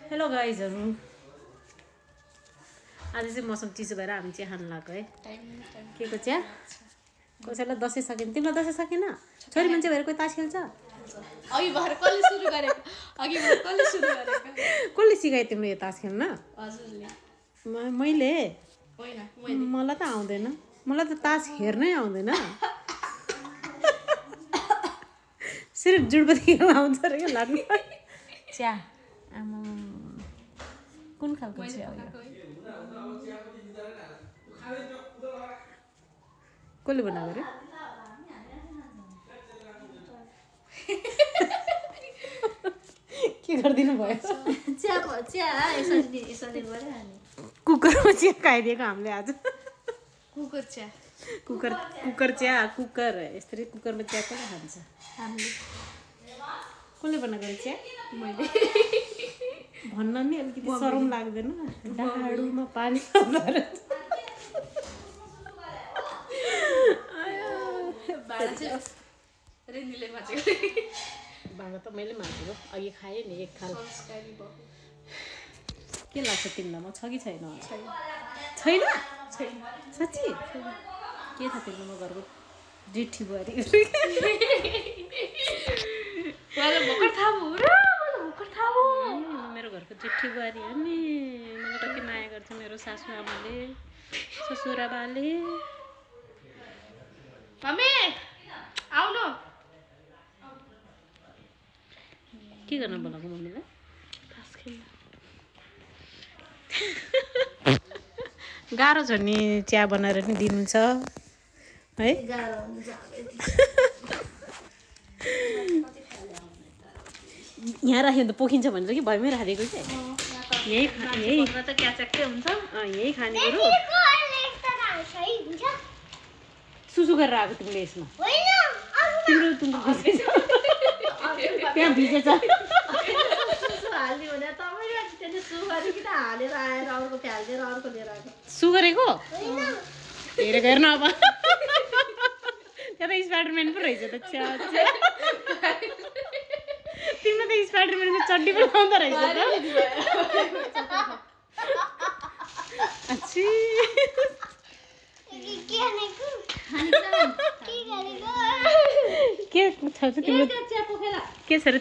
hello गाइजहरु आज चाहिँ मौसम चिसो भएर हामी चिया खान लाग्यो है के को चिया कसैलाई दशैं सकिन तिमीलाई दशैं सकिन छोरी मान्छे भएर कोही तास खेल्छ अघि भएर कसले सुरु गरेको कसले सिकायो तिमीले यो तास खेल्न हजुरले मैले होइन मलाई त आउँदैन मलाई त तास हेर्नै आउँदैन सिर्फ जुडपति खेल्न आउँछ रे के लाग्नु चिया आमा कुन खालको चिया हो यो कसले बनाएको रे के गरिदिनु भयो चिया यसरी गरे अनि कुकरमा चिया खाइदिएको हामीले आज कुकर चिया कुकर चिया कुकर यसरी कुकरमा चिया कसले खान्छ हामीले कसले बनाएको रे चिया मैले भन्न नि अलिकति शरम लाग्दैन डाडुमा पानी हाल्दा भाँडा चाहिँ रेनीले माझेको भाँडा त मैले माझेको अघि खाएँ नि एक खाल संस्कारी भयो के लाग्छ तिमीलाई म छ कि छैन छैन साँच्ची के थाहा तिमीलाई म घरको जिठी बुहारी भर्खर थाहा भयो मेरो घरको जिठी बुहारी हो नि मलाई कति माया गर्छ मेरो सासू आमाले ससुरा बाले मम्मी आउनु के गर्न बोलाएको मम्मीलाई तास खेल्न गाह्रो छ नि चिया बनाएर नि दिनु छ है गाह्रो हुन्छ यहाँ राख्यो भने त पोखिन्छ भनेर कि भयमै राखेको क्या यही त क्याचक्कै हुन्छ यही खाने कुरो सुसु गरेर आएको तिमीले यसमा तिम्रो त्यहाँ भिजेछ हाल्ने भने तपाईँले त्यसले सुगरी किन हालेर आएर अर्को फ्यालिदिएर अर्को लिएर आएको सु गरेको हेरेको हेर्नु अब त्यहाँ त स्पाइडरम्यान पो रहेछ त तिम्रो त स्पाइडरम्यानको चड्डी पनि आउँदो रहेछ त के छ तिम्रो के छ रे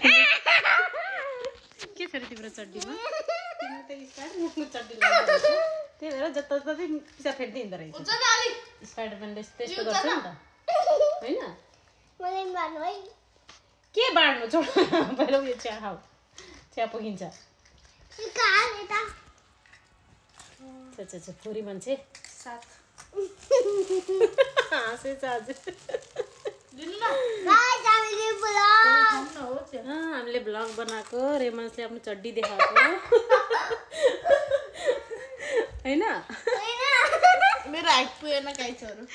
तिम्रो चड्डीमा तिम्रो त स्पाइडरम्यानको चड्डी लगाएको त्यही भएर जताततै पिसा फेरिदिँदो रहेछ स्पाइडरम्यानले त्यस्तो गर्छ नि त होइन के बाँड्नु छोड पहिला उयो चिया खाऊ चिया पोखिन्छ छोरी मान्छे हाँसेछ आज हामीले भ्लग बनाएको रेमन्सले आफ्नो चड्डी देखाएको होइन मेरो हाइट पुगेन गाइसहरू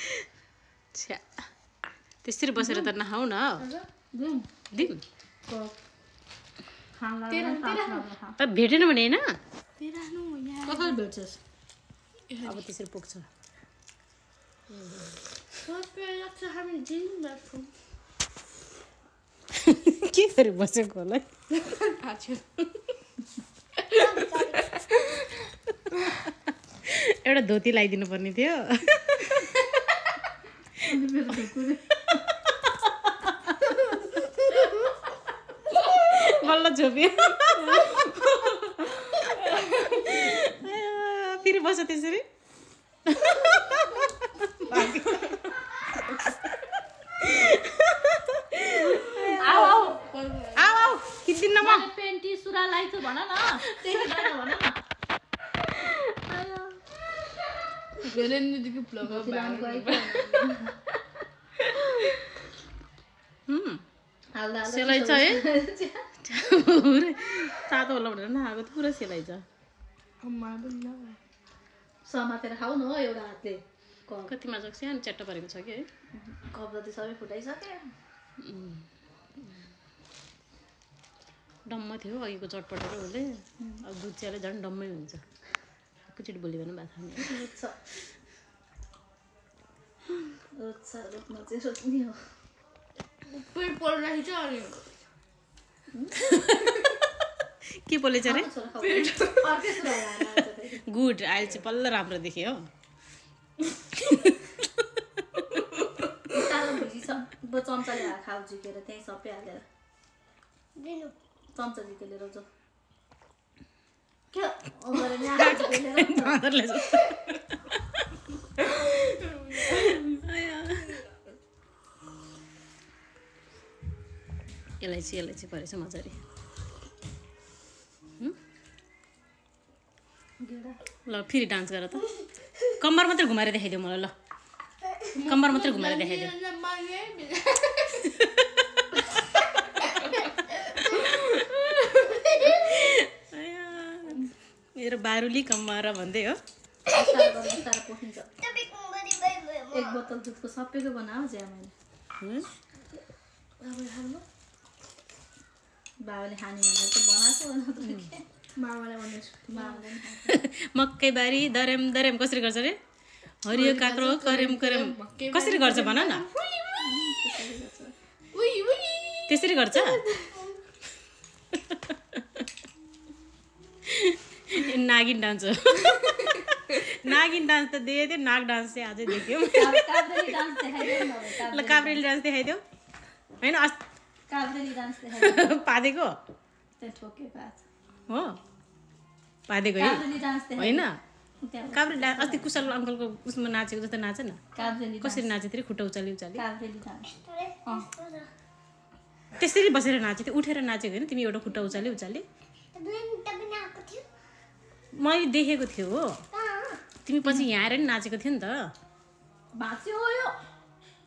छ्या त्यसरी बसेर त नखाऊ न दिम त भेटेन भने होइन कसरी भेट्छस् अब त्यसरी पुग्छ के गरी बसेको होला एउटा धोती लगाइदिनु पर्ने थियो बल्ल छोप्यो फेरि बस्यो त्यसरी आऊ किन्दिन म पेन्टी सुरा लाइछु भन न सेलाइ छ है तातो होला भनेर नआएको त पुरा सेलाइ छ समातेर खाऊ न एउटा हातले कति मजाको सानो च्याट्टा परेको छ कि है कप जति सबै फुटाइसक्यो डम्म थियो अघिको चटपटेर उसले अब दुध चियाले झन् डम्मै हुन्छ एकैचोटि बोल्यो भने भात खाने रोप्न चाहिँ रोप्ने हो पेट पढिरहेको छ अनि के बोलेछ रे अर्कै सुरु आएर गुड अहिले चाहिँ बल्ल राम्रो देखेँ हो सानो भुजी सब चम्चाले खाऊ झिकेर त्यही सबै हालेर चम्चा झिकेर लिएर जाऊ के यसलाई परेछ मजाले ल फेरि डान्स गर त कम्बर मात्रै घुमाएर देखाइदेऊ मलाई ल कम्बर मात्रै घुमाएर देखाइदेऊ मेरो बारुली कम्मर भन्दै हो एक बोतल दुधको सबैको बनाऊ ज्यामले बाबाले खाने भनेर त बनाएको मामाले मकै बारी दरेम दरेम कसरी गर्छ रे हरियो काक्रो करेम करेम कसरी गर्छ भन न त्यसरी गर्छ नागिन डान्स हो नागिन डान्स त देख्यो नाग डान्स चाहिँ अझै देख्यो ल काभ्रेली डान्स देखाइदेऊ होइन पादेको हो पादेको होइन काभ्रेली डान्स अस्ति कुशल अङ्कलको उसमा नाचेको जस्तो नाच न कसरी नाचे त्यसरी खुट्टा उचाली उचाली त्यसरी बसेर नाचे त्यो उठेर नाचेको होइन तिमी एउटा खुट्टा उचाली उचाली मैले देखेको थियो हो तिमी पछि यहाँ आएर नि नाचेको थियो नि त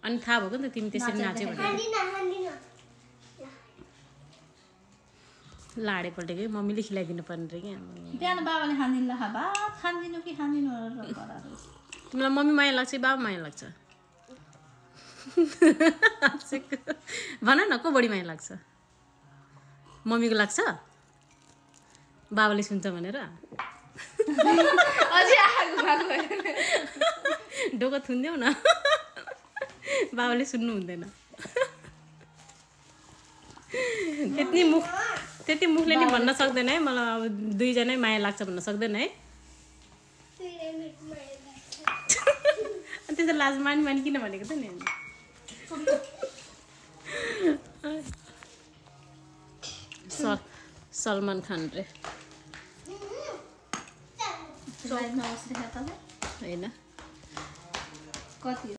अनि थाहा भएको नि त तिमी त्यसरी नाच्यौ भनेर लाडे पल्टेको मम्मीले खिलाइदिनु पर्ने रहेछ क्या बिहान बाबाले खानिदिनु भात खानिदिनु कि खानिदिनु तिमीलाई मम्मी माया लाग्छ बाबा माया लाग्छ भन न को बढी माया लाग्छ मम्मीको लाग्छ बाबाले सुन्छ भनेर ढोका थुन्देऊ न बाबाले सुन्नु हुँदैन त्यति मुखले नि भन्न सक्दैन है मलाई अब दुईजनै माया लाग्छ भन्न सक्दैन है त्यसो लाज मानी किन भनेको त नि सलमान खान रे होइन कति